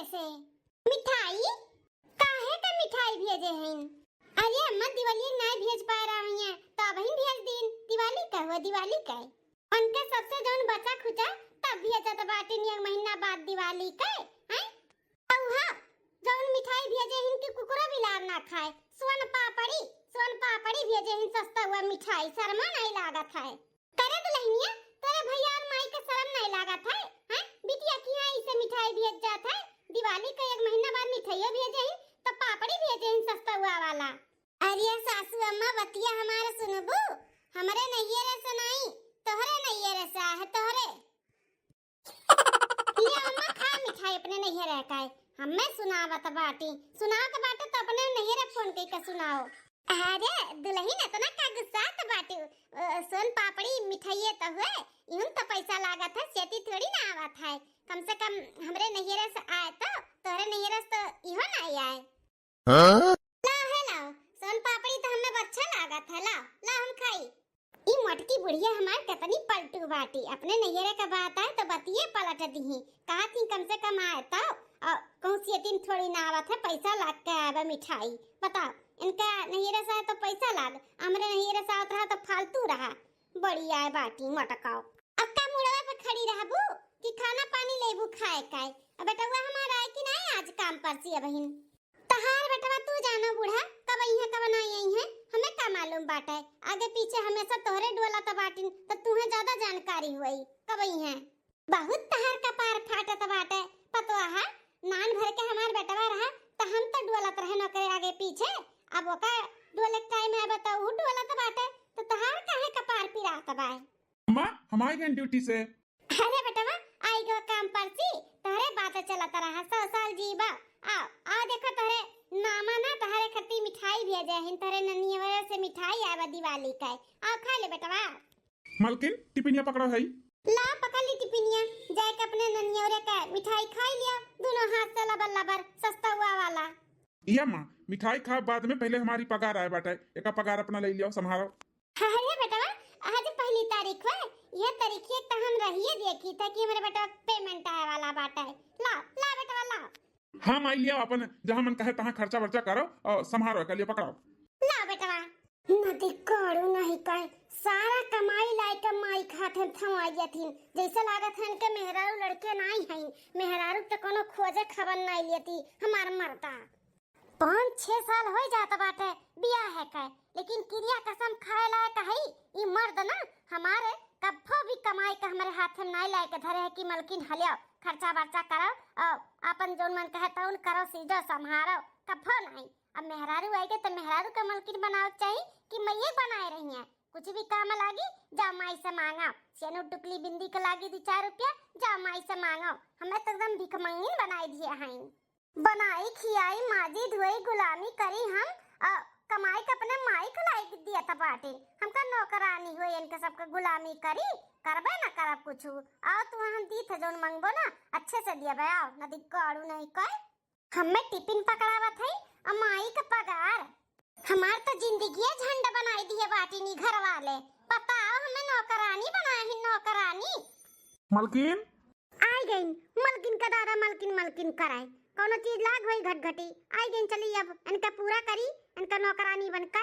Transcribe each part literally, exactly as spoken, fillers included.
से। मिठाई? काहे का मिठाई भेजे हइन? अरे अम्मा, दिवाली नाहीं भेज पाए रहा हइया, तो अबहिन भेज दीन। दिवाली का हुआ, दिवाली का। उनके सबसे जौन बचा खुचा तब भेजत बाटिन एक महीना बाद दिवाली का, हैं? अउहा, जौन मिठाई भेजे हइन कि कुकुरो बिलार ना खाए, सोन पापड़ी, सोन पापड़ी भेजे हइन सस्ता हुआ मिठाई, शर्मा नाहीं लागत है। करे दुलहिनिया, तोरे भइया और माई के शरम नाहीं लागत है, हैं? बिटिया किहाँ इसे मिठाई भेज जात है, दिवाली का एक महीना बाद मिठाइयो भेजे हइन, तो पापड़ी भेजे हइन सस्ता हुआ वाला। अरे सासू अम्मा, बतिया हमार सुनबू? हमरे नैहरे से नाहीं, तोहरे नैहरे से आए है, तोहरे। ले अम्मा, खा मिठाई अपने नैहरे का है। हमें सुनावत बाटी, सुनावत बाटे तो अपने नैहरे फोन कइके सुनाओ। अरे दुलहिन, इतना का गुस्सात बाटी? अ, सोन पापड़ी मिठाइये तो हुए, इहुन तो पैसा लागत है, सेती थोड़ी ना आवत है। कम से कम हमरे नैहरे से आए तो, तोहरे नैहरे से तो इहो ना आए। हाँ? ला, है लाओ, सोन पापड़ी तो हमें अच्छा लागत है, लाओ, लाओ हम खाई। ई मोटकी बुढ़िया हमार कितनी पलटू बाटी, अपने नैहरे का बात आए तो बतिये पलट दिही। कहा थी कम से कम आए तो, और कहूँ से दिन थोड़ी ना आवत है, पैसा लाग के आवे मिठाई। बताओ, इनका नैहरे से आए तो पैसा लाग, हमरे नैहरे से आवत रहा तो फालतू रहा। बड़ी आए बाटी मोटकाओ। अब का मुड़वा पे खड़ी रहबू कि खाना पानी लेबू खाए काए? अब बेटवा हमार आए कि नाहीं आज काम पर से अबहिन? तहार बेटवा तू जानो बूढ़ा, कब अइहें, कब नाहीं अइहें, हमें का मालूम बाटे। आगे पीछे हमेशा तोहरे डोलत बाटिन, त तुहें ज्यादा जानकारी होई, कब अइहें। बहुत तहार कपार फाटत बाटे, पतोहा, नान भर के हमार बेटवा रहा, त हम त डोलत रहे ओकरे आगे पीछे, अब ओका डोले के टाइम है, बताऊ डोलत बाटे, त तहार काहे कपार पिरात बाए? अम्मा, हम आइ गइन ड्यूटी से। अरे बेटवा, आइ गो काम पर से, तोहरे बात चलत रहा, सौ साल जीबा। आओ, आओ देखो तोहरे मामा ना तोहरे खती मिठाई भेजे हिन, तोहरे ननियवरे से मिठाई आए बा दिवाली का। आओ खा ले बेटवा। मलकिन, टिफिनिया पकड़ो है। ला पकड़ ली टिफिनिया, जाए के अपने ननियवरे का मिठाई खाई लिया, दोनों हाथ से लबर लबर, सस्ता हुआ वाला। ई अम्मा, मिठाई खाब बाद में, पहिले हमारी पगार आए बाटे, एका पगार अपना ले लियो, संभारो। अरे बेटवा, आज पहली तारीख है, यह तारीख एक तो हम रहिए देखी था कि हमारे बेटवा पेमेंट आए वाला बाटे। ला, ला बेटवा, ला। हाँ माई, लिया अपन, जहाँ मन कहे तहाँ खर्चा वर्चा करो और संभारो, एका लियो पकड़ो। ला बेटवा। नदी काड़ू नहीं कहे, सारा कमाई लाई के माई खाते थमा लेथिन, जैसे लागत है इनके मेहरारू लड़के नाहीं हैं, मेहरारू तो कोनो खोजे खबर नाहीं लेती हमार मर्दा। पाँच छह साल होइ जात बाटे बियाह है के, लेकिन किरिया कसम खाए लायक है ई मर्द ना हमारे कब्बो भी कमाई के हमरे हाथ में नाहीं लाए के धरे है कि मलकिन हलियो खर्चा बर्चा करो और आपन जौन मन कहे तौन करो, सीजो संभारो, कब्बो नाहीं। अब मेहरारू आएगे तो मेहरारू के मलकिन बनावे के चाही कि मइये बनाए रही है, कुछ भी काम लागी जाओ माई से मांगा, सेनू टुकली बिंदी के लागी दो चार रुपया, जाओ माई से मांगो, हमें तो एकदम भिखमंगिन बनाए दिए हैं। बनाई, खियाई, माजी, धोई, गुलामी करी हम, अ, कमाई के अपने माई के लायक दिया था बाटे। हमका नौकरानी हो, इनके सबके गुलामी करी, करबे ना करब कुछु। आओ तू हम दी थे जौन मंगबो ना, अच्छे से दिया बे, आओ, ना दिक्कत नहीं कोई। हमें टिफिन पकड़ावत है, अ माई के पगार। हमार तो जिंदगिया झंड बनाई दिए बाटी नी घर वाले। बताओ, हमें नौकरानी बनाए ही नौकरानी। मलकिन, आई गइन, मलकिन का दादा, मलकिन, मलकिन कराए। कौनो चीज लाग होई घटघटी। आई गइन, चली अब इनका पूरा करी, इनका नौकरानी बन के।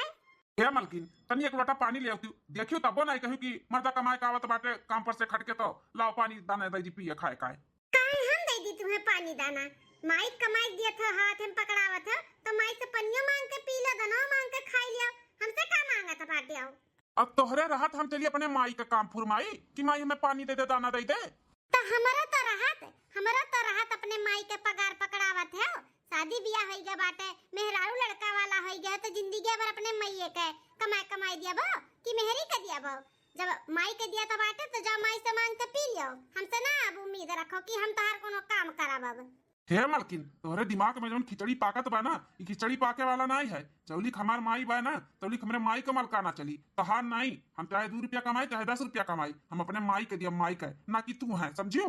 हे मलकिन, तनी एक लोटा पानी ले आवती। देखियो तबो नाहीं कहियो कि मर्दा कमाए का आवत बाटे काम पर से खट के, तो लाओ पानी दाना दे दी पिए खाए काए। काहे हम दे दी तुम्हें पानी दाना? माई कमाई दिया था, हाथ में पकड़ावत है, तो माई से पनियो मांग के पी लो, दनो मांग के खाई लियो। हमसे का मांगत बाटे आओ? अब तोहरे रहत हम चली अपने माई का काम फुरमाई कि माई हमें पानी दे दे, दाना दे दे। त हमरो तो रहत, हमरो तो रहत अपने माई के पगार पकड़ावत है। शादी बियाह होई गया बाटे, मेहरारू लड़का वाला होई गया, तो जिंदगी भर अपने माई के कमाई, कमाई दियाबो कि मेहरी के दियाबो? जब माई के दिया तो बाटे, तो जाओ माई से मांग के पी लियो। हमसे ना अब उम्मीद रखो कि हम तोहार कोनो काम करब अब। हे मलकिन, तोहरे दिमाग में जौन खिचड़ी पाकत बा ना, ई खिचड़ी पाके वाला नाहीं है। जौलिक हमार माई बा ना, तौलिक हमरे माई के मलकाना चली। तोहार नाहीं, हम चाहे दू रुपया कमाई, चाहे दस रुपया कमाई, हम अपने माई के दिया, माई के, ना कि तू है, समझियो?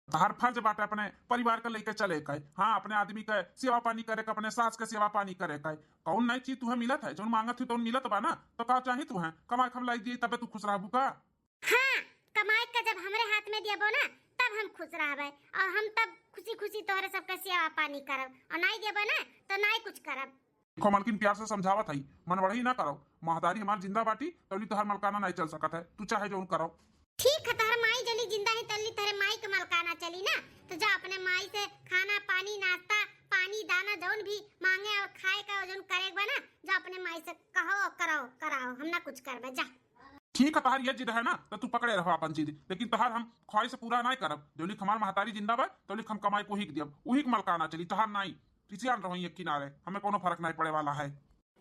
तोहार फर्ज बाटे अपने परिवार के लेके चले के, हाँ, अपने आदमी के सेवा पानी करे के, अपने सास के सेवा पानी करे के। कौन नई चीज तुहे मिलत है, जौन मांगत ही तौन मिलत बा ना, तो का चाही तुहे? कमाई खमलाई दी तबे तू खुश रहबू का? हाँ, कमाई के जब हमरे हाथ में दियाबो ना, तब हम खुश रहबे और हम तब खुशी खुशी तोहरे सबके सेवा पानी करब, और नाई देबे ना तो नाई कुछ करब। देखो मलकिन, प्यार से समझावत हई, मन बढ़ई ना करो। महतारी हमार जिंदा बाटी, तौली तोहार मलकाना नाई चल सकत है, तू चाहे जौन करो। ठीक है, तोहर माई जली जिंदा है, तौली तोहरे माई के मलकाना चली ना, तो जा अपने माई से खाना पानी, नाश्ता पानी, दाना जौन भी मांगे और खाए का जौन करे के बा ना, जा अपने माई से कहो, कराओ, कराओ, हम ना कुछ करबे, जा। ठीक है, तोहार ये जिद है ना, तो तू पकड़े रहो अपन जिद, लेकिन तोहार हम ख्वाहिश पूरा नाई करब। जौलिक हमार महतारी जिंदा बा, तौलिक हम कमाई को उहिक दियब, उहिक मलकाना चली, तोहार नाई। रिसियान रहो एक किनारे, हमें कोनो फर्क नाई पड़े वाला है।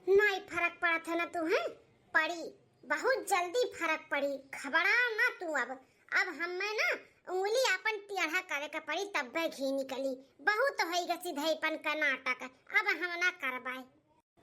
नाई फर्क पड़त है ना तू, हैं? पड़ी, बहुत जल्दी फर्क पड़ी, घबराओ ना तू अब। अब हमें ना उंगली आपन टेढ़ा करे के पड़ी, तब्बे घी निकली। बहुत होई गा सिधईपन का नाटक, अब हम ना करबाए।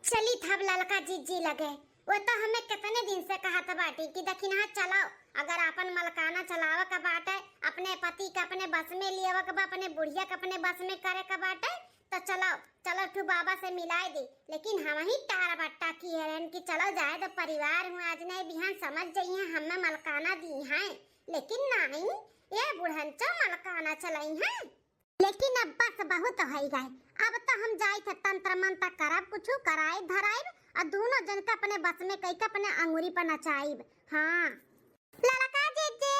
चली थब ललका जिज्जी लगे, वो तो हमें कितने दिन से कहत बाटी कि दखिनहा चलाओ, अगर आपन मलकाना चलावे के बाटे, अपने पति के अपने बस में लियावे के बा, अपने बुढ़िया के अपने बस में करे के बाटे, तो चलाओ, चलो तू बाबा से मिलाए दे। लेकिन हम ही टार बट्टा किहे रहन कि चलो जाए दो, परिवार हूँ, आज नहीं बिहान समझ जइहे, हमें मलकाना दीहैं। लेकिन नहीं, ये बुढ़नचो मलकाना चलइहैं। लेकिन अब बस बहुत होई गए, अब तो हम जाइत है तंत्र मंत्र करब, कुछ कराइब धराइब, और दोनों जन के अपने बस में कई के अपने अंगूरी पर नचाइब। हाँ। ललका जिज्जी,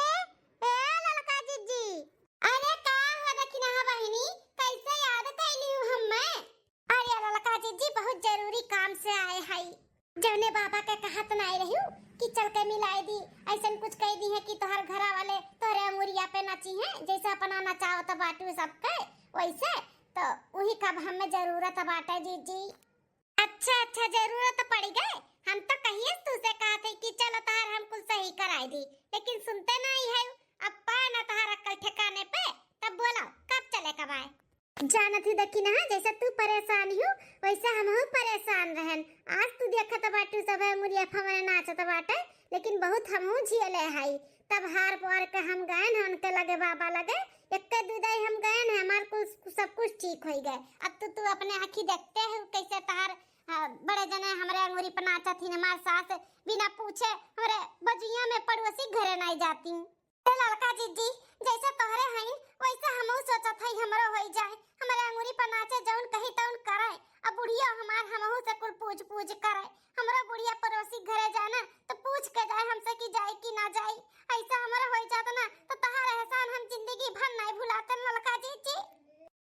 ए ललका जिज्जी। अरे का हो दखिनहा बहिनी, कैसे याद कैली हूँ हमें? अरे ललका जिज्जी, बहुत जरूरी काम से आए हई। जौने बाबा के कहत नाई रहिउ कि चल के मिलाई दी, ऐसन कुछ कह दी है कि तोहर घरा वाले तोहरे अंगुरिया पे नची हैं, जैसे अपना नचावत बाटू सबके वैसे। तो वही कब हमें जरूरत बाटे जिज्जी। अच्छा अच्छा, जरूरत पड़ गए। हम तो कहिए तुझसे कहा थे कि चलो तोहर हम कुल सही कराई दी, लेकिन सुनते नाई है। अब पाए ना तोहर अक्कल ठिकाने पे, तब बोलो कब चले कब आए। जानत ही दखिनहा, जैसे तू परेशान हूँ वैसे हमहू परेशान रहन। आज तू देखत बाटू सब मुरिया फमरे नाचत बाटे, लेकिन बहुत हमहू झेले हई। तब हार पार के हम गए न उनके लगे, बाबा लगे, एक दुई दाई हम गए न, हमार कुल सब कुछ ठीक होई गए। अब तो तू अपने आँखी देखते हो कैसे तहार, हाँ, बड़े जने हमरे अंगूरी पर नाचत ही, हमार सास बिना पूछे हमरे बजुइया में पड़ोसी घरे नाई जाती। ए ललका जिज्जी, जैसे तोहरे हईन, वैसे हमहू सोचत हई, हमरो होई जाए। हमरे अंगूरी पर नाचे, जौन कही तौन करे। अब बुढ़िया हमार हमहू से कुल पूछ पूछ करे। हमरो बुढ़िया पड़ोसी घरे जाए ना, तो पूछ के जाए हमसे कि जाए कि ना जाए। ऐसा हमरो होई जात ना, तो तोहार एहसान हम जिंदगी भर नाई भुलातन ललका जिज्जी।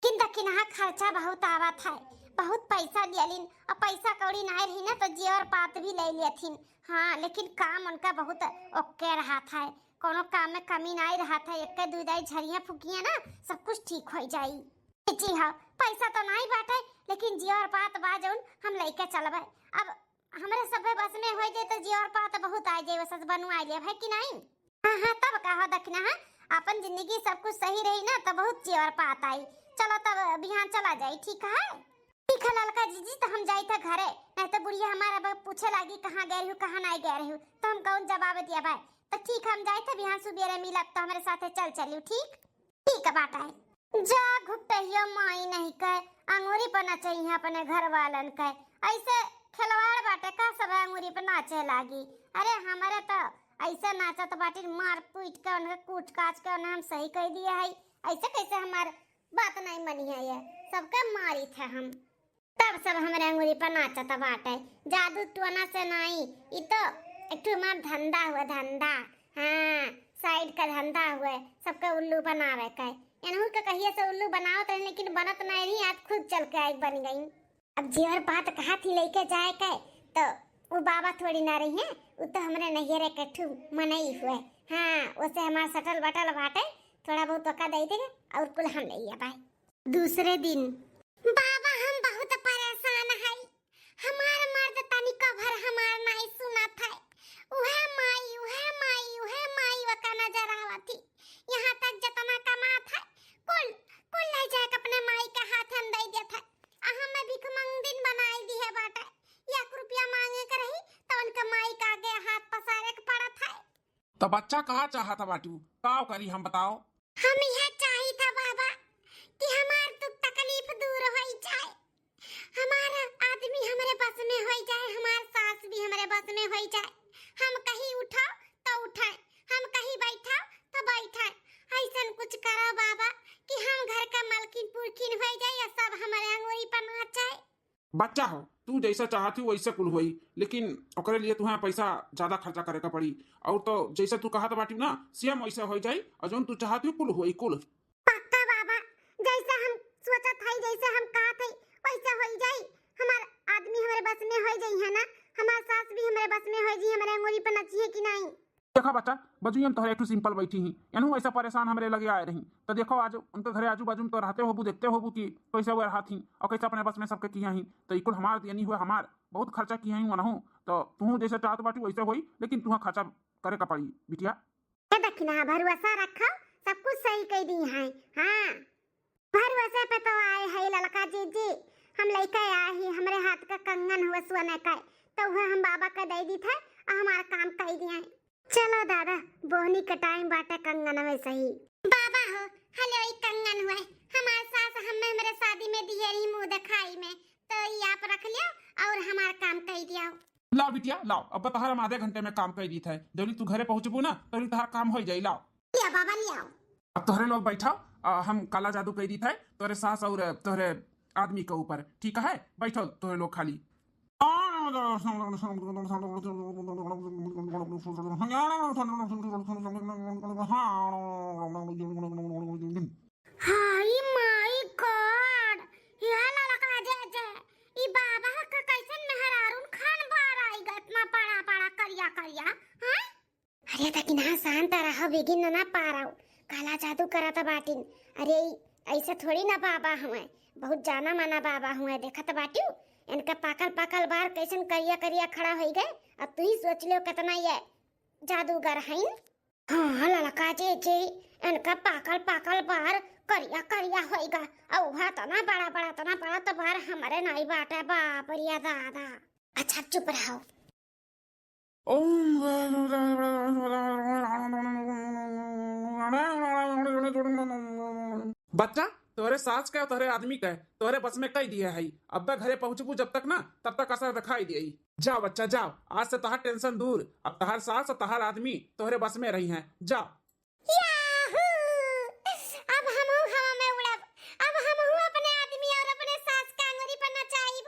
किन दखिनहा खर्चा बहुत आवत है, बहुत पैसा दियलिन, और पैसा कौड़ी नाई रही ना, तो जेवर पात भी ले लेथिन। हाँ, लेकिन काम उनका बहुत ओके रहत है, कोनो काम में कमी नाई रहत है। एक दुई दाई झरिया फूकिए ना, सब कुछ ठीक हो जाई। जी हाँ, पैसा तो नाई बाटे, लेकिन जेवर पात बा जौन हम लेके चलबे। अब हमरे सभे बस में हो जाए तो जेवर पात बहुत आ जाए, सस बनू आ जाए, है कि नाई? हाँ हाँ, तब का हो दखिनहा, अपन जिंदगी सब कुछ सही रही ना, तो बहुत जेवर पात आई। चलो तब बिहान चला जाई, ठीक है? ठीक है ललका जिज्जी, तो हम जाइत है घरे, नहीं तो बुढ़िया हमारा अब पूछे लागी कहाँ गए रहू, कहाँ नाई गए रहू, तो हम कौन जवाब दिया भाई। तो ठीक है, हम जाइत है, बिहान सुबेरे मिलब तो हमरे साथे चल चलियो, ठीक? ठीक बाटे। जा घुट्टहिया माई नहीं कहे, अंगूरी पर नचइहे अपने घर वालन के। ऐसे खिलवाड़ बाटे का, सब अंगूरी पर नाचे लागी। अरे हमरे तो ऐसे नाचत बाटी, मार पीट के उनके कूट काच के उन्हें हम सही कह दिए है। ऐसे कैसे हमार बात नहीं मनी है, ये सबके मारी थे हम। तब सब हमरे अंगुरी पर नाचत बाटे। जादू टोना से नाई, ई तो एक ठो हमार धंधा हुए, धंधा। हाँ, साइड का धंधा हुए, सबके उल्लू बनावे के। एनहू के कहिए से उल्लू बनावत रही, लेकिन बनत नहीं रही, आज खुद चल के आई बन गई। अब जेवर पात कहा थी लेके जाए के, तो वो बाबा थोड़ी ना रही है, वो तो हमरे नैहरे के ठू मनई हुए। हाँ, उसे हमार सटल बटल बाटे, थोड़ा बहुत ओका दे देंगे और कुल हम ले आए। दूसरे दिन। बाबा, हम बहुत परेशान हई। हमार मर्द तनिको भर हमार नाई सुनत है। उहे माई, उहे माई, उहे माई ओका नजर आवत ही। यहाँ तक जतना कमात है, कुल, कुल ले जाके अपने माई के हाथ हम दे देत है। आ हमें भिखमंगिन बनाई दिहे बाटे। एक रुपया मांगे के रही, तो उनके माई के आगे हाथ पसारे के पड़त है। तो बच्चा का चाहत बाटू, का करी हम बताओ? हम यह चाहित है बाबा कि हमार दुख तकलीफ दूर होई जाए, हमार आदमी हमरे बस में होई जाए, हमार सास भी हमरे बस में होई जाए। हम कहीं उठाओ तो उठाए, हम कहीं बैठाओ तो बैठाए, ऐसन कुछ करो बाबा कि हम घर का मलकिन पुरखिन होइ जाई और सब हमरे अंगूरी पर नाचे। बच्चा हो, तू जैसा चाहत ही वैसे कुल होई, लेकिन ओकरे लिए तुहें पैसा ज्यादा खर्चा करे का पड़ी। और तो जैसे तू कहत बाटी ना, सेम वैसे होइ जाई, और जौन तू चाहत ही कुल होई, कुल। पक्का बाबा, जैसे हम सोचत हई, जैसे हम कहत हई, वैसे होइ जाई। हमार आदमी हमरे बस में होइ जाई है ना, हमार सास भी हमरे बस में होइ जाई, हमरे अंगूरी पर नची है कि नहीं? देखा बच्चा, बजुयन तोहरे एक ठो सिंपल बैठी ही, एनहू ऐसा परेशान हमरे लगे आए रही। तो देखो, आज उनके घरे आजू बाजू में तो रहते होबू, देखते होबू कि कैसे वो रहत ही और कैसे अपने बस में सबके किया ही। तो ई कुल हमार देनी हुए, हमार बहुत खर्चा किया ही वनहू। तो तू जैसे चाहत बाटी वैसे होई, लेकिन तुहा खर्चा करे का पड़ी बिटिया। ए दखिना, भरोसा रखो, सब कुछ सही कह दी है। हाँ, भरोसे पे तो आए है ललका जीजी, हम लइके आए ही, हमरे हाथ का कंगन हुआ सोने का, तो वह हम बाबा का दे दी थे, आ हमारा काम कर दिए। चलो दादा, बोहनी का टाइम बाटे, कंगन में सही। बाबा हो, हलो ई कंगन हुआ, हमार सास हमें हमरे शादी में दिए रही मुंह दिखाई में, तो ई आप रख लियो और हमार काम कर दियो। लाओ बिटिया, लाओ, अब तहार हम आधे घंटे में काम कर दी थे। जल्दी तू घरे पहुँचबू ना, तभी तहार काम हो जाई। लाओ। लिया बाबा, लियाओ। अब तोहरे लोग बैठा, आ, हम काला जादू कर दी थे तोहरे सास और तोहरे आदमी के ऊपर, ठीक है? बैठो तोहरे लोग खाली। हाय माय गॉड, यह ललका जे जे, ई बाबा का कैसन मेहरारून खान बार आई गा, इतना बड़ा बड़ा करिया करिया, हैं? अरे दखिना, शांत रहो, बिगिन ना पारो, काला जादू करत बाटिन। अरे ई ऐसे थोड़ी ना बाबा हुए, बहुत जाना माना बाबा हुए, देखत बाटियो इनका पाकल पाकल बार कैसन करिया करिया खड़ा होई गए। अब तू ही सोच लियो कितना ये जादूगर हईन। हाँ ललका जे जे, इनका पाकल पाकल बार करिया करिया होई गा, और वह तना बड़ा बड़ा तना बड़ा तो बार हमारे नाई बाटे, बाप रे दादा। अच्छा चुप रहो। बच्चा, तोहरे सास के, तोहरे आदमी के, तोहरे बस में कई दिए है। अब्बे घरे पहुँचबू जब तक ना, तब तक असर दिखाई दिए। जाओ बच्चा, जाओ, आज से तहार टेंशन दूर। अब तहार सास और तहार आदमी तोहरे बस में रही हैं। जाओ। याहू! अब हमहू हवा में उड़ब। अब हमहू अपने आदमी और अपने सास का अंगुरी पर नचाइब।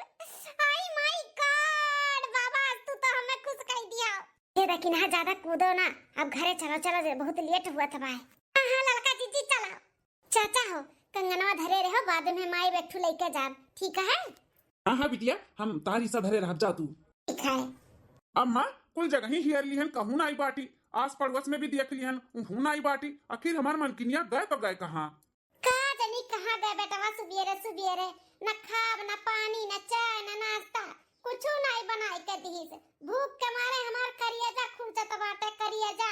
आई माय गॉड, बाबा, आज तू तो हमें खुश कर दिया। ये दखिना, ज्यादा कूदो ना, अब घरे चलो, चलो, जे बहुत लेट हुआ था भाई। हाँ, हाँ, ललका जीजी, चलो। चाचा हो, कंगनवा धरे रहो, बाद में माई बेठू लेके जाब, ठीक है? हाँ, हाँ, बिटिया, हम तार हिस्सा धरे रहब, जा तू। ठीक है। अम्मा, कुल जगह ही हेर लिहन, कहूँ नाई बाटी, आस पड़ोस में भी देख लिहन, उहूँ नाई बाटी। आखिर हमार मलकिनिया गए तो गए कहाँ? का जानी कहाँ गए बेटवा, सुबेरे सुबेरे न खाब, न पानी, न चाय, न नाश्ता, कुछू नाई बनाई के दिहिस। भूख के मारे हमार करियजा खूंचत बाटे, करियजा।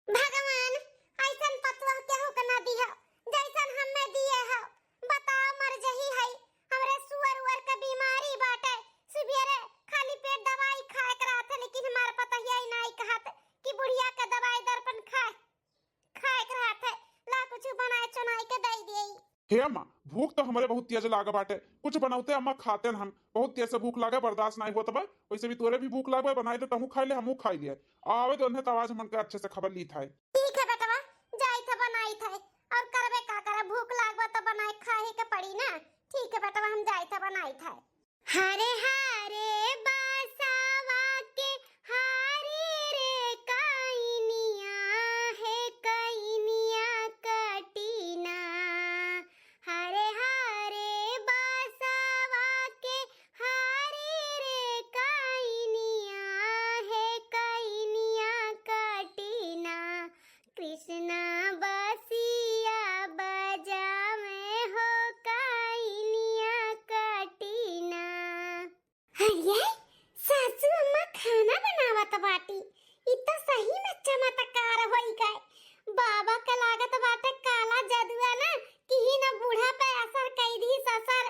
भगवान, ऐसन पतोह केहू के ना दिहो, जैसन हम्मे दिए हो। बताओ, मर जही है, हमरे सुअर उअर के बीमारी बाटे। सुबेरे खाली पेट दवाई खाए के रहत है, लेकिन हमार पतोहिया ही नाई कहत कि बुढ़िया के दवाई दर्पण खाए, खाए के रहत है, ला कुछ बनाए चुनाई के दे दिए। हे अम्मा, भूख तो हमरे बहुत तेज लागे बाटे, कुछ बनौते अम्मा खाते न हम, बहुत तेज से भूख लागे, बर्दाश्त नाई होत बा। वैसे भी तोरे भी भूख लागे, बनाई दे, तहूँ खाई ले, हमहूँ खाई ले। आवे दे उन्हें, तब आज मन के अच्छे से खबर ली था। ठीक है बेटवा, जाई था बनाई था, और करबे का करे, भूख लागबा तो बनाई खाए के पड़ी ना। ठीक है बेटवा, हम जाई था बनाई था। हरे हरे बसवा के हरे रे कइनिया, हे कइनिया कटिना। हरे हरे बसवा के हरे रे कइनिया, हे कइनिया कटिना। कृष्णा बसिया बजावे हो कइनिया कटिना। अरे, सासू अम्मा खाना बनावत बाटी, ई तो सही में चमत्कार होई गए। बाबा के लागत बाटे काला जदुआ ना, कि ही ना बूढ़ा पे असर कई दी ससर।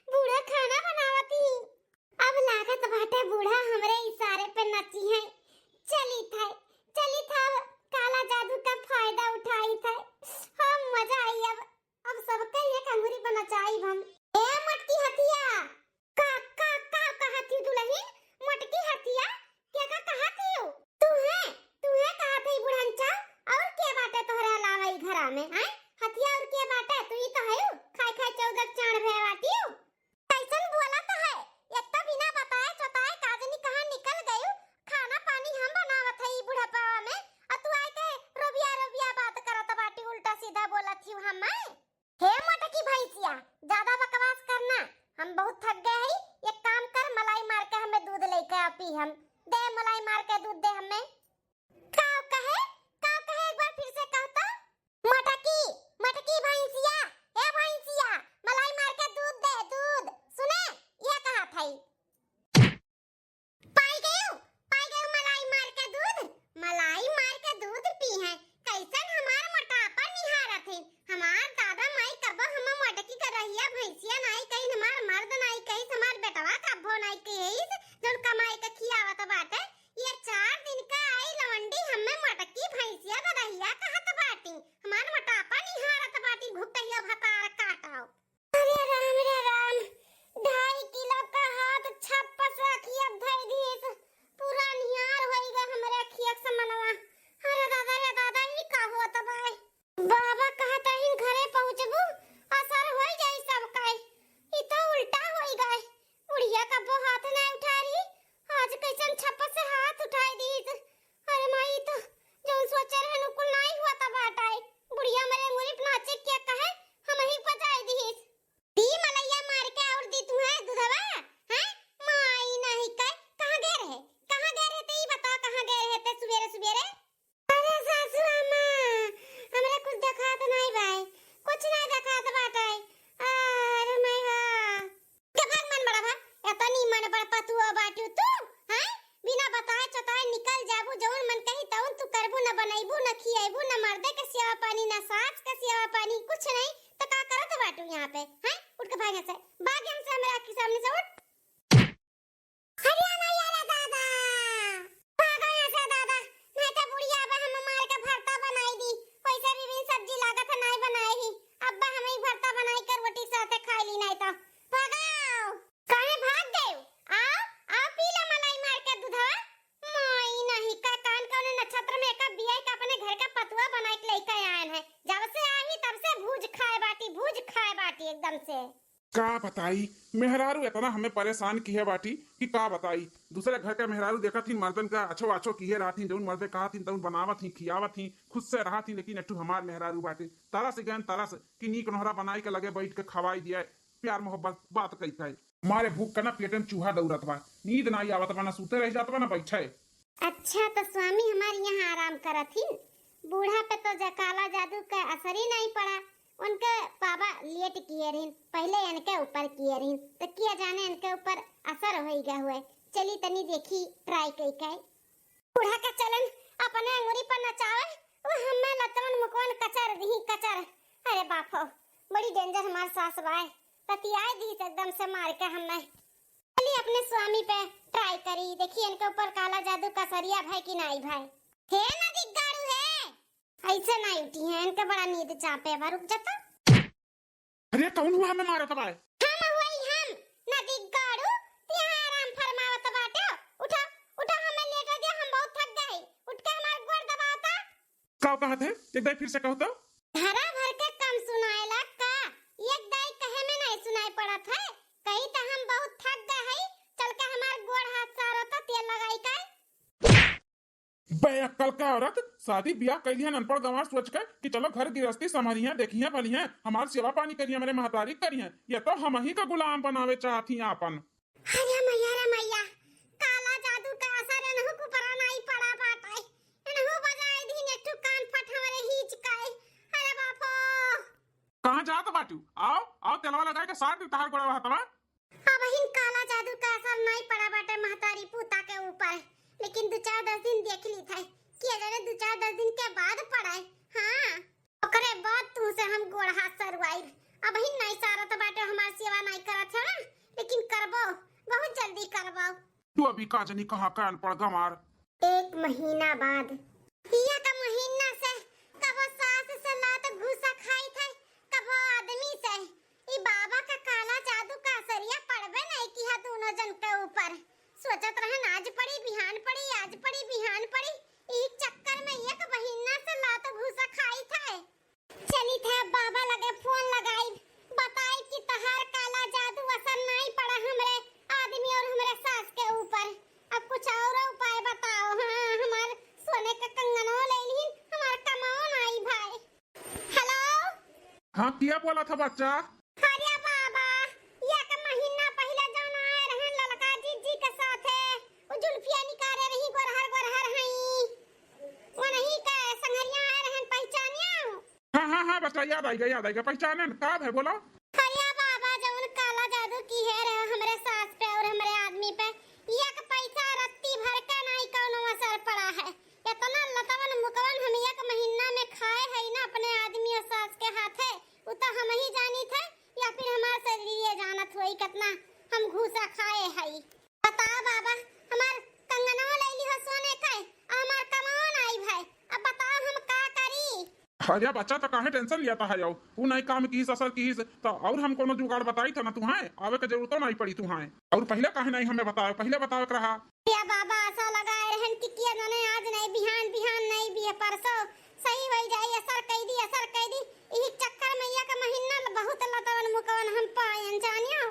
बूढ़ा खाना बनावत ही। अब लागत बाटे बूढ़ा हमरे इशारे पे नची है। चली थे, चली थे, अब काला जादू का फायदा उठाई थे। हम मजा आई अब, अब सबके एक अंगुरी पर नचाई हम। ए मोटकी हथिया, का, का, का कहत ही दुलहिन? मोटकी हथिया, के का कहत ही? तू है, तू है कहत ही बुढ़नचा, और के बाटे तोहरे अलावा ई घरा में, आय? हम। दे मलाई मार के दूध दे हमें। काव कहे? काव कहे? एक बार फिर से कह तो। मटकी, मटकी भैंसिया, ए भैंसिया, मलाई मार के दूध दे, दूध। सुने, ये कहा था। पाई गयो, पाई गयो मलाई मार के दूध, मलाई मार के दूध पी है। कैसन हमार मोटापा निहारत है। हमार दादा माई कबो हम मटकी के रहिया भैंसिया नाई कहिन, हमार मर्द नाई कहिस, हमार बेटवा कबो नाई कहिस, जौन कमाई के खियावत बाटे। ये चार दिन का आई लवंडी हमें मटकी भैंसिया गदहिया कहत बाटी, हमार मोटापा निहारत बाटी, घुटहिया भतार काटाओ। अरे राम रे राम, ढाई किलो का हाथ छप्पस रखिया धई दीस, पूरा निहार होई गा हमरे अखिया से मनवा। अरे दादा रे दादा, ई का होत बाय? बाबा कहत रहिन घरे पहुँचबू, असर होई जाई सब काई। ई तो उल्टा होई गए। बुढ़िया कबो हाथ ना उठा रही, आज कैसन छप्पस से हाथ उठाई दीस। अरे माई, ई तो जौन सोचे रहन उ कुल नाई हुआ त बाटाई। बुढ़िया मरे अंगुरी पे नाचे क्या कहे, हम ही बजाई दीस। दी मलैया मार के और दी तुम्हें दूधवा, हैं? माई नहीं कर, कहाँ गए रहे? कहाँ गए रहे ते ई बताओ, कहाँ गए रहे ते सुबेरे सुबेरे? अरे सासू अम्मा, हमरा कुछ देखात नाई बाय, कुछ नाई देखात बाटे। अरे माई हा। के भाग मन बड़ा भा, एतनी मन बड़ पतुआ बाटू तू, हैं? बिना बताए चताए निकल जाबू, जौन मन कही तौन तू करबू, न बनैबू, न खियैबू, न मर्दे के सेवा पानी, न सास के सेवा पानी, कुछ नहीं, तो का करत बाटू यहाँ पे, हैं? उठ के भाग यहाँ से, भाग यहाँ से, मेरे आँख के सामने से उठ। अरे मैया रे दादा, भागो यहाँ से दादा, नहीं तो बुढ़िया अब हम मार के भरता बनाई दी। वैसे भी बिन सब्जी लागत है, नहीं बनाए ही। अब्बा हम ही भरता बनाई कर रोटी के साथे खाई ली, नहीं तो भागो। काहे भाग गए? आओ, आओ पी ला मलाई मार के दूधवा। माई नहीं का कान कौने नक्षत्र में एक बिया का अपने घर का पतुआ बनाई के लेके आयन है। जब से आई तब से भूज खाए बाटी, भूज खाए बाटी एकदम से। का बताई, मेहरारू एतना हमें परेशान किहे बाटी कि का बताई। दूसरे घर के मेहरारू देखत ही मर्दन का अच्छो अच्छो किहे रहत ही, जौन मर्दे कहत ही तौन बनावत ही, खियावत ही, खुद से रहत ही, लेकिन एठू हमार मेहरारू बाटे तरस गयन तरस कि नीक नोहरा बनाई के लगे बैठ के खवाई दिया, प्यार मोहब्बत बात कही कही। मारे भूख का ना पेट में चूहा दौड़त बा, नींद ना आवत बा, ना सूते रह जात बा ना बैठे। अच्छा, तो स्वामी हमार यहाँ आराम करत हिन। बूढ़ा पे तो जा काला जादू का असर ही नहीं पड़ा। उनके बाबा लेट किए रहिन, पहले इनके ऊपर किए रहिन, तो किया जाने इनके ऊपर असर होई गया हुए। चली तनी देखी, ट्राई कई के। बूढ़ा के चलन अपने अंगुरी पर नचावे, वो हमें लतवन मुकवन कचर दी कचर। अरे बाप हो, बड़ी डेंजर हमार सास बाय, पतियाए दी एकदम से मार के हमें। चली अपने स्वामी पे ट्राई करी, देखी इनके ऊपर काला जादू का असरिया भाई कि नाई भाई। हे नदी गाड़ू हे, ऐसे नाई उठी है, इनके बड़ा नींद चापे बा, रुक जाता। अरे कौन हुआ हमें मारत बाय? हम हुई हम, नदी गाड़ू, तू यहाँ आराम फरमावत बाटे। उठा, उठा हमें लेटा दे, हम बहुत थक गए। उठ के हमार गोड़ दबावता। का कहत है? एक दाई फिर से कहो तो। घरा भर के काम सुनाएला का? एक दाई कहे में नहीं सुनाई पड़त है। कही त हम बहुत थक गए हई, चल के हमार गोड़ हाथ सारत तेल लगाई का। बेअक्कल का औरत, शादी ब्याह कैली है अनपढ़ गंवार सोच के कि चलो घर गिरस्ती संभलिहे, देखिहे भलिहे, हमार सेवा पानी करिहे, मेरे महतारी करिहे, ये तो हम ही का गुलाम बनावे चाहत ही आपन। अरे मैया रे मैया, काला जादू का असर एनहु के ऊपर नहीं पड़ा बाटे। एनहु बजाए दीन एक ठो कान फट हमरे हीच काए। अरे बापो। कहाँ जात बाटू? आओ, आओ, तेलवा लगाए के सार दी तहार गोड़वा हथवा। अबहिन काला जादू का असर नहीं पड़ा बाटे महतारी पूता के ऊपर, लेकिन दो चार दस दिन देख ली था, किया जाने दो चार दस दिन के बाद पड़े। हाँ। ओकरे बाद तुमसे हम गोड़ हाथ सरवाइब। अबहिन नाई सारत बाटे, हमार सेवा नाई करत है ना, लेकिन करबो, बहुत जल्दी करबो। तू अभी का जनी कहाँ कान पड़ गंवार। एक महीना बाद। इया का महीना से कबो सास से लात घूसा खाई थे, कबो आदमी से। ई बाबा का काला जादू का असरिया पड़बे नहीं किया दोनों जन के ऊपर। सोचत रहन आज पड़ी, बिहान पड़ी, आज पड़ी, बिहान पड़ी। ई चक्कर में एक महीना से लात घूसा खाई थे। चली थे बाबा लगे फोन लगाई, बताई कि तहार काला जादू असर नहीं पड़ा हमरे आदमी और हमरे सास के ऊपर। अब कुछ और उपाय बताओ। हाँ, हमार सोने का कंगनो ले लीन, हमार कमाओ नाई भाई। हेलो। हाँ, किया बोला था बच्चा? अरे बाबा, एक महीना पहले जौन आए रहन ललका जीजी के साथे, उ जुल्फिया हाँ, हाँ, बच्चा, याद आइगा, याद आइगा, पहचाने न, का है, बोलो। अरे बाबा, जउन काला जादू किहे रहे हमरे सास पे अउर हमरे आदमी पे, एक पैसा रत्ती भर का नाई कउनो असर पड़ा है। एतना लतवन मुकवन हम एक महीना में खाए हई ना अपने आदमी अउर सास के हाथे, उ तो हमहीं जानित है, या फिर हमार शरीर ये जानत होई केतना हम घूसा खाए हई। बताओ बाबा, हमार कंगनवा लइ लिहो सोने के, अउर हमार कमाओ नाई भाई, अब बताओ हम का करी? अरे बच्चा, तो काहे tension लियात हया? उ नाई काम किहिस, असर किहिस, तो अउर हम कउनो जुगाड़ बताइत है ना तुहाय, आवे के जरूरतो नाई पड़ी तुहाय। अउर पहिले काहे नाई हमें बतायो, पहिले बतावे के रहा। या बाबा, असा लगाए रहन कि किया जाने आज नाई, बिहान, बिहान नाई, बिया परसों सही होइ जाई, असर कइ दी, असर कइ दी। इही चक्कर में एक महीना ल बहुत लतवन मुकवन हम पायन जानियो।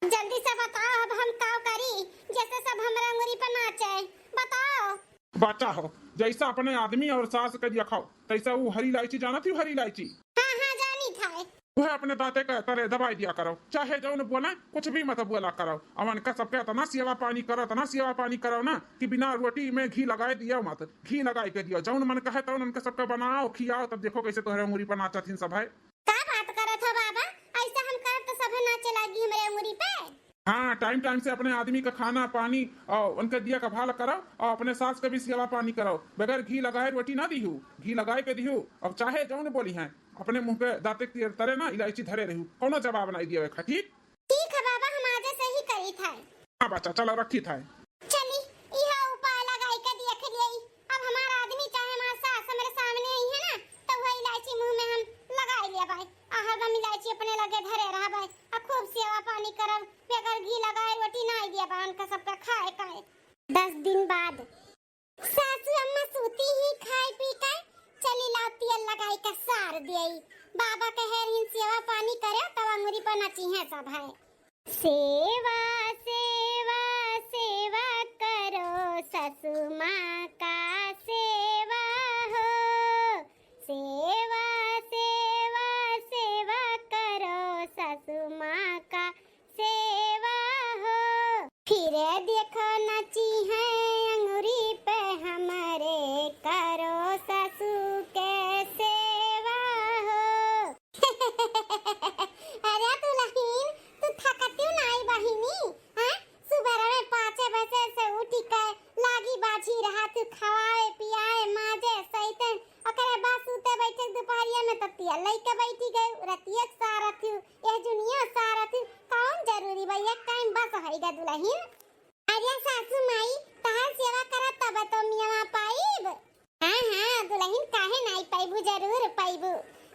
जल्दी से बताओ, अब हम का करी, जैसे सब हमरे अंगुरी पे नाचे, बताओ। बच्चा हो, जैसा अपने आदमी अउर सास के दिया खाओ, तैसा उ हरी इलायची जानत ही, हरी इलायची। हाँ, हाँ, जानित है। उहे अपने दाँते के तरे दबाइ दिया करो, चाहे जउन बोले, कुछ भी मत बोला करो। अउर उनका सबके एतना सेवा पानी करो, एतना सेवा पानी करो ना कि बिना रोटी में घी लगाए दियो मत, घी लगाइ के दियो। जउन मन कहे तउन उनका सबके बनाओ, खियाओ, तब देखो कैसे तोहरे अंगुरी पर नाचत हिन सब है। का बात करत हो बाबा? ऐसा हम करब तो सभे नाचे लागी हमरे अंगुरी पे। हाँ, time time से अपने आदमी का खाना पानी अउर उनके दिया का भाल करो अउर अपने सास का भी सेवा पानी करो। बगैर घी लगाए रोटी ना दिहू, घी लगाए के दिहू। अब चाहे जउन बोली हैं, अपने मुँह के दाँते के तरे ना इलायची धरे रहू, कउनो जवाब नाई दियो एक, ठीक? ठीक है बाबा, हम आजे से ही करी था। हाँ बच्चा, चलो रखी था। चली, इहा उपाय लगाई के देख लियाई। अब हमार आदमी चाहे हमार सास हमरे सामने आई है ना, तो वह इलायची मुँह में हम लगाई लिया बाई। आ हरदम इलायची अपने लगे धरे रहा बाई। आ खूब सेवा पानी करब, बेगर घी लगाए रोटी नाई दिया बाई उनका सबका खाए काए। दस दिन बाद। सासू अम्मा सूती ही खाए पी के, चली लाओ तेल लगाई के सार दियाई। बाबा कहे रहिन सेवा पानी करे, तब अंगुरी पर नची है सब है। सेवा, सेवा, सेवा करो, सासू माँ का सेवा हो। सेवा, सेवा, सेवा करो, सासू माँ का सेवा हो। फिर देखो नची है अंगुरी पे हमरे, करो सासू के सेवा हो। अरे दुलहिन, तू थकतिउ नाई बहिनी, हैं? सुबह में पाँचे बजे से उठी के लागी बाझी रहा तू खवाए, पियाए, माजे, सैते, ओकरे बाद सूते बैठे दुपहरिया में तो तेल लइके बैठी गई, रतिया के सारत हूँ, यह जुनिया सारत हूँ, कौन जरूरी बा, एक टाइम बस होइगा दुलहिन। अरे सासू माई, तहार सेवा करब तब तो मियाँ पाइब। हाँ, हाँ, दुलहिन काहे नाई पाइबू, जरूर पाइबू।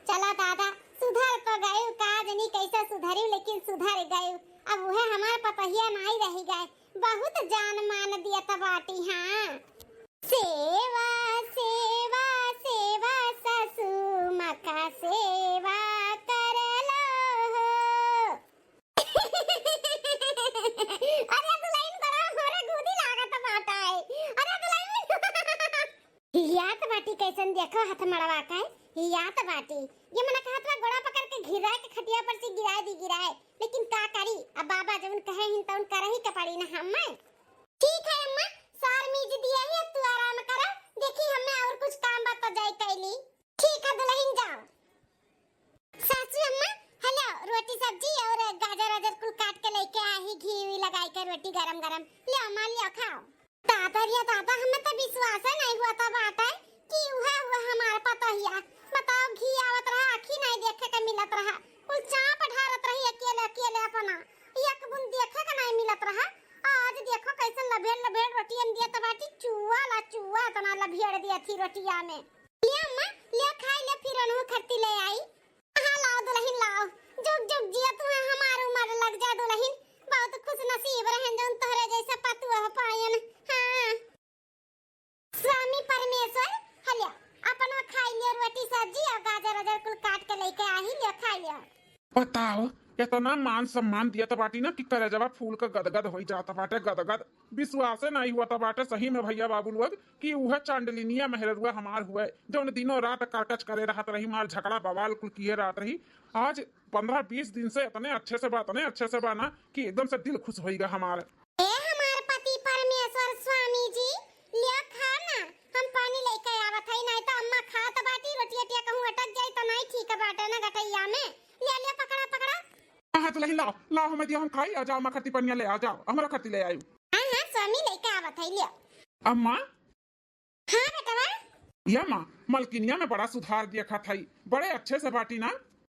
चला दादा, सुधर तो गयू, का जनी कैसे सुधरी, लेकिन सुधर गयू। अब उहे हमार पतहिया नाई रही गए, बहुत जान मान दियत बाटी। हाँ, सेवा, सेवा, सेवा, सासू माँ का सेवा कर लो हो। अरे दुलहिन, बड़ा हमरे गुदी लागत बाटा है। अरे दुलहिन। हियात बाटी कैसन देखो हाथ मड़वा के, हियात बाटी। ये मना कहत बा गोड़ा पकड़ के घिराए के खटिया पर से गिराए दी गिराए, लेकिन का करी, अब बाबा जउन कहे हिन तउन करही के पड़ी ना हम्मे। ठीक है अम्मा, सार मीज दिया ही, अब तू आराम करा, देखी हम्मे अउर कुछ काम बा तो जाई कैली। ठीक है दुलहिन जाओ। सासू अम्मा, हेलो, रोटी सब्जी अउर गाजर वाजर कुल काट के लइके आही, घी वी लगाई के रोटी गरम गरम। लियो अम्मा, लियो खाओ। दादा रे दादा, हमें तो विश्वास ही नाई हुआ था बाटे कि उहे हुआ हमार पतोहिया। बताओ, घी आवत रहा, आँखी नाई देखे के मिलत रहा, कुल चाप ढारत रही अकेले अकेले अपना, एक बूंद देखे के नाई मिलत रहा। आज देखो कैसन लभेड़ लभेड़ रोटियन दियत बाटी, चुआ ला चुआ इतना लभेड़ दिया थी रोटिया में। ले अम्मा, ले खाई ले, फिर ओनहु खरती ले आई। हाँ, लाओ दुलहिन, लाओ। जुग जुग जिया तू है, हमार उमर लग जा दुलहिन। बहुत खुश नसीब रहन जउन तोहरे जैसा पतुआ पायन। हाँ। स्वामी परमेश्वर, हलिया, अपनो खाई लियो रोटी सब्जी अउर गाजर वाजर कुल काट के लइके आही, लियो, खाई लियो। बताओ, एतना मान सम्मान दियत बाटी ना कि करेजवा फूल के गदगद होइ जात बाटे, गदगद। विश्वासे नाई हुआ त बाटे सही में भइया बाबू लोग कि उहे चांडलिनिया मेहररुआ हमार हुए, जउन दिनों रात करकच करे रहत रही, मार झगड़ा बवाल कुल किए रहत रही। आज पन्द्रह बीस दिन से इतने अच्छे से बा, इतने अच्छे से बा ना कि एकदम से दिल खुश होइगा हमार। ए हमार पति परमेश्वर स्वामी जी, लियो खा ना, हम पानी लइके आवत हई, नाई त अम्मा खात बाटी, रोटिया टिया कहूँ अटक जाई त नाई ठीक बाटे ना गटैया में। ले लिया, पकड़ा, पकड़ा। हाँ, हाँ, दुलहिन, लाओ, लाओ, हमें दिया, हम खाई, आ जाओ, अम्मा खरती पनिया ले, आ जाओ, हमरा खरती ले आयु। हाँ, हाँ, स्वामी लेके आवत है, लिया। अम्मा। हाँ, बेटवा। ये माँ, मलकिनिया में बड़ा सुधार देखत हई, बड़े अच्छे से बाटी ना?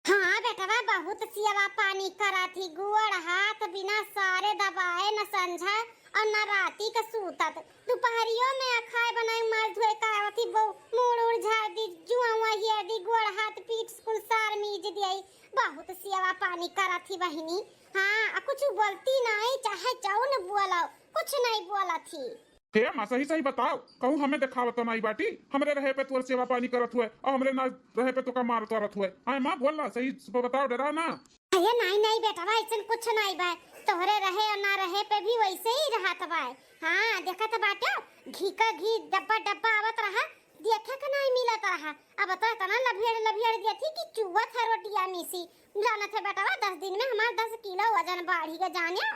हाँ, बेटवा, बहुत सेवा पानी करत ही, गोड़ हाथ बिना सारे दबाए न संझा और न राती का सूतत। दुपहरियो में अखाए बनाए मार धोए का आवत ही, बहू, मूड़ उड़ झाड़ दी, जुआवा हिया दी, गोड़ हाथ पीठ कुल सार मीज दियाई। बहुत सेवा पानी करत ही बहिनी। हाँ, आ कुछ बोलती नहीं, चाहे जौन बोलो, कुछ नहीं बोलत ही। हे माँ, सही सही बताओ, कहूँ हमें देखावत तो नाई बाटी, हमरे रहे पे तोर सेवा पानी करत हुए और हमरे ना रहे पे तोका मारत वारत हुए। आए माँ, बोल ना, सही से बताओ, डरा ना। अरे नाई नाई बेटवा, ऐसन कुछ नाई बा, तोहरे रहे और ना रहे पे भी वैसे ही रहत बा। हाँ, देखत बाटो, घी का घी डब्बा डब्बा आवत रहा, देखे के नाई मिलत रहा। अब तो इतना लभियड़ लभियड़ दिया थी कि चुवत है रोटिया मिसी। जानत है बेटवा, दस दिन में हमार दस किलो वजन बाढ़ी के जाने।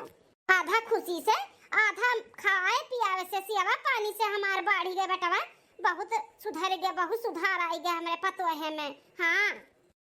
आधा खुशी से, आधा खाए पियावे से, सेवा पानी से हमार बाढ़ी गए बेटवा। बहुत सुधर गए, बहुत सुधार आई गए हमरे पतोहे में। हाँ।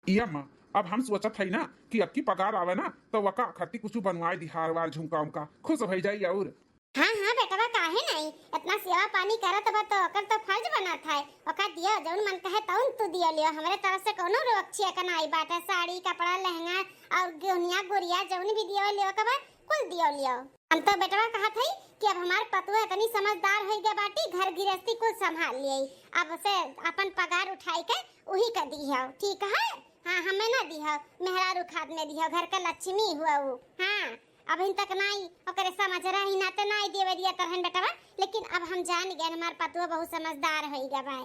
इया माँ, अब हम सोचत हई ना कि अक्की पगार आवे ना, तो वका खरती कुछ बनवाए दी, हार वार, झुमका उमका, खुश हो जाई। और हाँ, हाँ बेटवा, काहे नहीं, इतना सेवा पानी करत बा तो ओकर तो फर्ज बनत है, ओका दियो, जौन मन कहे तौन तू दियो लियो, हमरे तरफ से कोनो रोक छिया का नाई बाटे, साड़ी, कपड़ा, लहंगा और गोनिया, गुरिया, जौन भी दियो लियो के बा, कुल दियो लियो। हम तो बेटवा कहत हई कि अब हमार पतोह इतनी समझदार होई गए बाटी, घर गृहस्थी कुल संभाल लिये, अब से अपन पगार उठाई के उही का दिहो, ठीक है? हाँ, हमें ना दिहो, मेहरारू खाद में दिहो, घर का लक्ष्मी हुआ उ। हाँ, अबहिन तक नाई ओकरे समझ रही ना, तो नाई देवे दिया तरहन बेटवा, लेकिन अब हम जान गए, हमार पतोह बहुत समझदार होई गए बा।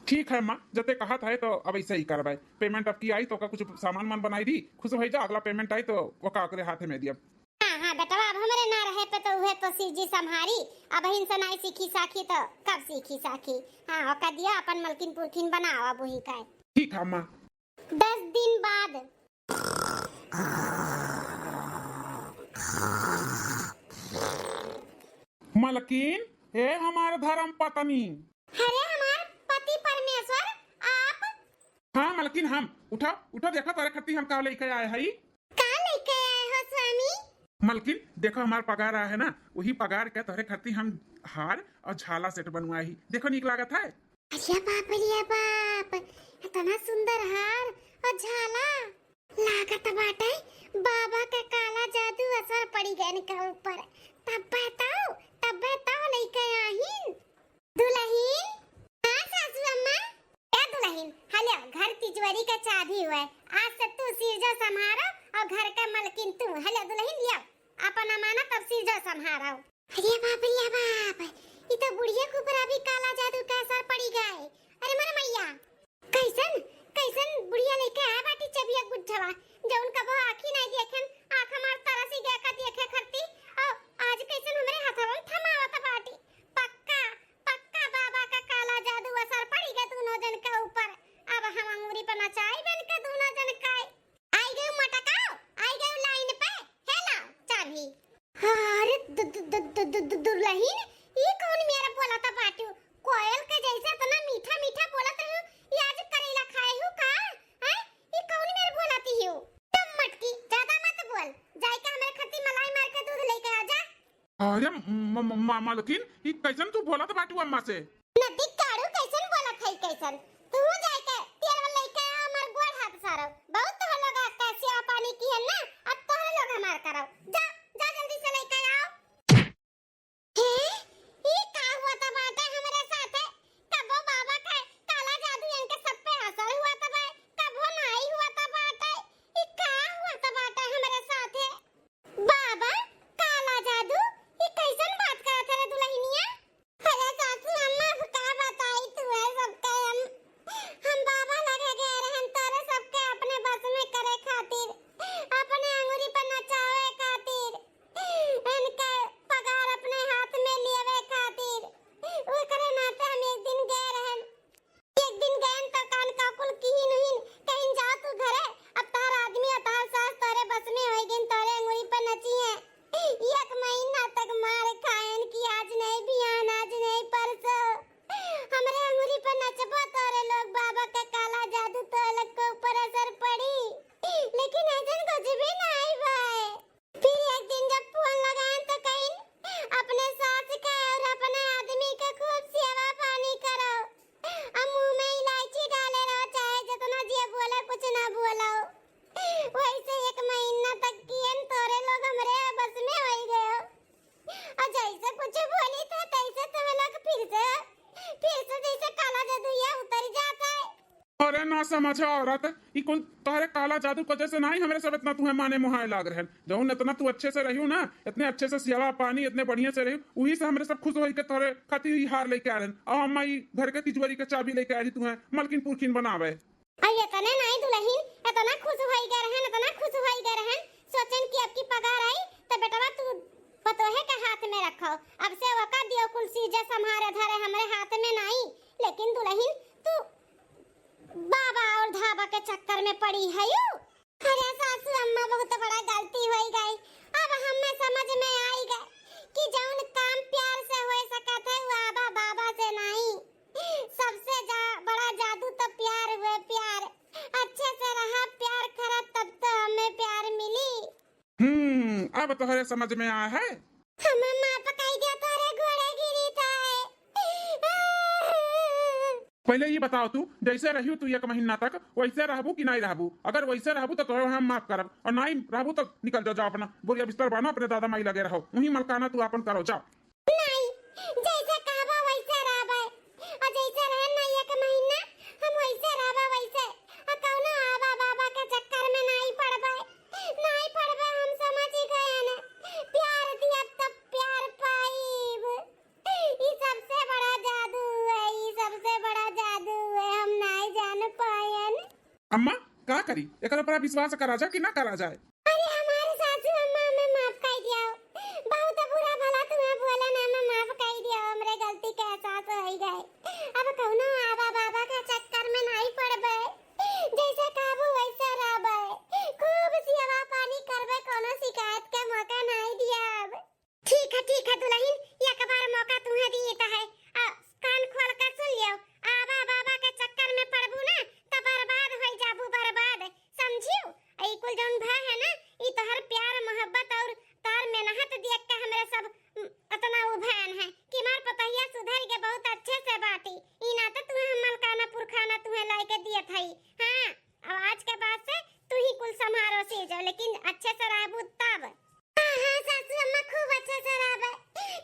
ठीक है माँ, जते कहत है तो अब ऐसे ही करबे। पेमेंट अब की आई तो ओका कुछ सामान मान बनाई दी, खुश हो जा, अगला पेमेंट आई तो ओका ओकरे हाथे में दियब। हाँ, हाँ बेटवा, अब हमरे ना रहे पे तो उहे तो शिव जी संभारी। अबहिन से नाई सीखी साखी तो कब सीखी साखी? हाँ, ओका दिया, अपन मलकिन पुरखिन बनाओ अब वही का। ठीक है माँ। दस दिन बाद। मलकिन, हे हमार धर्म पत्नी। अरे हमार पति परमेश्वर, आप? हाँ मलकिन, हम। उठा, उठा, देखा तोरे खत्ती हम का लेके आए हई। का लेके आए हो स्वामी? मलकिन, देखो हमार पगार आए है ना, वही पगार के तोरे खत्ती हम हार और झाला सेट बनवाए ही। देखो नीक लागत है। अरे बाप रे बाप, इतना सुंदर हार और झाला। लागत बाटे बाबा के काला जादू असर पड़ी गए इनके ऊपर। तब बताओ, तब बताओ लेके आहिन। दुलहिन, हाँ सासू अम्मा। ए दुलहिन, हलो घर तिजोरी का चाबी हुए। आज से तू सिरजो संभारो और घर का मलकिन तू। हलो दुलहिन, लियो अपन अमानत अब सिरजो संभारो। अरे बाप रे बाप, ई तो बुढ़िया के ऊपर अभी काला जादू का असर पड़ी गए। अरे मोर मैया, कैसन, कैसन बुढ़िया लेके आया बाटी चबिया गुज्जवा, जौन कबो आँखी नहीं देखेन, आँख हमार तरसी गया का देखे खरती, और आज कैसन हमरे हथवा में थमावत बाटी। पक्का, पक्का बाबा का काला जादू असर पड़ी गया दोनों जन के ऊपर। अब हम अंगूरी पर नचाई बन के दोनों जन का। आई गयो मटकाओ, आई गयो लाइन पे, हे लाओ चाबी। अरे दु-, दु-, दु-, दु-, दु-, दु-, दुलहिन, ई कौन मेरा बोला था बाटू? कोयल के जैसे इतना मीठा मीठा बोलत रहू, ई आज करेला खाए हूँ का? हैं? ई कौन मेरा बोलाती हूँ? तुम मटकी, ज्यादा मत बोल, जाइके हमरे खत्ती मलाई मार के दूध लेके आ जा। अरे म-, म-, म-, मालकिन, ई कैसन तू बोलत बाटू अम्मा से? नदी काड़ू कैसन बोलत है, कैसन? तू जाइके तेल लेके आ, हमार गोड़ हाथ सारो। बहुत तोहर लोग का सेवा पानी की है ना, अब तोहर लोग हमार करो। जा, जा जल्दी से लेके आओ। हे, ई का हुआ था बाटे हमरे साथे? कबो बाबा का काला जादू इनके सब पे असर हुआ था बा, कबो नाई हुआ था बाटे। ई का हुआ था बाटे हमरे साथे? बाबा, काला जादू, ई कैसन बात करत है रे दुलहिनिया? अरे सासू अम्मा, अब का बताई तू है सबके हम। ना बोलाओ, वैसे एक महीना तक कियन तोरे लोग हमरे बस में होई गयो। और जैसे कुछ बोली था, तैसे तुम लोग फिर से, फिर से जैसे काला जादू ये उतर जाता है। अरे ना समझा औरत, ई कुल तोहरे काला जादू के वजह से नाही हमरे सब इतना तुहे माने मोहाए लाग रहन। जौन इतना तू अच्छे से रहियो ना, इतने अच्छे से सेवा पानी, इतने बढ़िया से रहियो, उही से हमरे सब खुश होई के तोहरे खातिर ई हार लेके आ रहन। और हम ई घर के तिजोरी के चाबी लेके आ रही तुहे मलकिन पुरखिन बनावे। और इतने नाही दुलहिन, इतना खुश होई गए रहन, इतना खुश होई गए रहन, सोचन कि अब की पगार आई तो बेटवा तू पतोहे के हाथ में रखो। अब से ओका दियो कुल चीजें संभारे धरे हमरे हाथ में नाही। लेकिन दुलहिन तू बाबा और धाबा के चक्कर में पड़ी हयू। अरे सासू अम्मा, बहुत बड़ा गलती होई गई। अब हमें समझ में आई गए कि जौन काम प्यार से हो सकत है, वो आबा बाबा से नाही। सबसे जा, बड़ा जादू तो प्यार हुए, प्यार। अच्छे से रहा, प्यार करा, तब तो हमें प्यार मिली। हम्म, अब तोहरे समझ में आया है। हमें माफ कई दिया, तोहरे गोड़े गिरी था। पहले ये बताओ तू, जैसे रहियो तू एक महीना तक, वैसे रहबू कि नाही रहबू? अगर वैसे रहबू तो तोहरे हम माफ करब, और नाही रहबू तो निकल जाओ, जाओ अपना बोरिया बिस्तर बांधो, अपने दादा माई लगे रहो, वहीं मलकाना तू आपन करो, जाओ। नाही, जैसे कहबा वैसे रहबे। और जैसे रहन ना एक महीना, हम वैसे रहबा वैसे। और कौनो आबा बाबा के चक्कर में नाही पड़बे। नाही पड़बे, हम समझ ही गए ना। प्यार दियब तब प्यार पाइब। ई सबसे बड़ा जादू है, ई सबसे बड़ा जादू है, हम नाही जान पायन। अम्मा, का करी? एकरा पर विश्वास करा जाए कि ना करा जाए? अरे हमारे सासू अम्मा, हमें माफ कर दिया। बहुत बुरा भला तुम्हें बोला ना, हमें माफ कर दिया। हमरे गलती के एहसास हो ही गए। अब कौनो आबा बाबा के चक्कर में नाही पड़बे। जैसे कहबू वैसे रहबे। खूब सेवा पानी करबे, कौनो शिकायत के मौका नाही दिया अब। ठीक है, ठीक है दुलहिन, एक बार मौका तुम्हें दीत है। आ, कान खोल कर सुन लियो, आबा बाबा के चक्कर में पड़बू ना, त बर्बाद होई जाबू, बर्बाद, समझियो? आ, ई कुल जौन भय है ना, ई तोहर प्यार मोहब्बत और तोहर मेहनत देख के हमरे सब, उम, अतना उभयन है कि मार पतहिया सुधर के बहुत अच्छे से बाटी। ई ना तो तुम्हें हम मलकाना पुरखाना तुम्हें लाइके दियत हई। हाँ, अब आज के बाद से तू ही कुल संभारो से जाओ, लेकिन अच्छे से रहबू तब। हाँ, हाँ, सासू अम्मा खूब अच्छे से रहबे।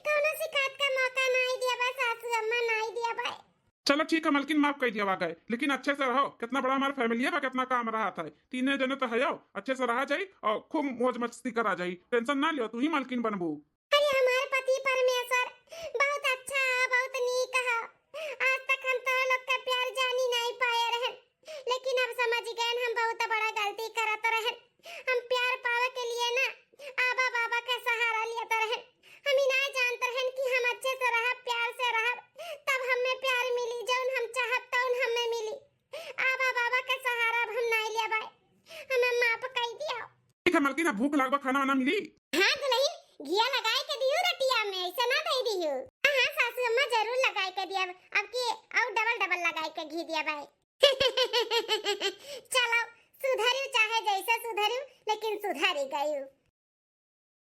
कौनो शिकायत का मौका नाही दियाबे, सासू अम्मा, नाही दियाबे। चलो ठीक है मलकिन, माफ कर दिया गए, लेकिन अच्छे से रहो। कितना बड़ा हमारा फैमिली है, कितना काम रहा था। तीने जने तो है, अच्छे से रहा जाई और खूब मौज मस्ती करा जाई। टेंशन ना लियो, तू ही मलकिन बनबू। अरे हमारे पति परमेश्वर बहुत अच्छा है, बहुत नीक है। आज तक हम तो लोग का प्यार जानी नाही पाए रहन, लेकिन अब समझ गए हम बहुत बड़ा गलती करत रहन। हम प्यार पावे के लिए ना आबा बाबा के सहारा लियत रहन। हम ही ना जानत रहन कि हम अच्छे से रहब, प्यार से रहब, तब हमें प्यार मिली, जौन हम चाहब तौन हमें मिली। आबा बाबा के सहारा अब हम नाही लेबै, हमें माफ कई दिया। ठीक है मलकिन, अब भूख लागबा, खाना वाना मिली? हाँ दुलहिन, घिया लगाए के दियो रोटिया में, ऐसे ना दे दियो। हाँ, हाँ सासू अम्मा, जरूर लगाए के दिया, अब की और डबल डबल लगाए के घी दिया भाई। चलो, सुधरियो चाहे जैसे सुधरियो, लेकिन सुधरी गयो।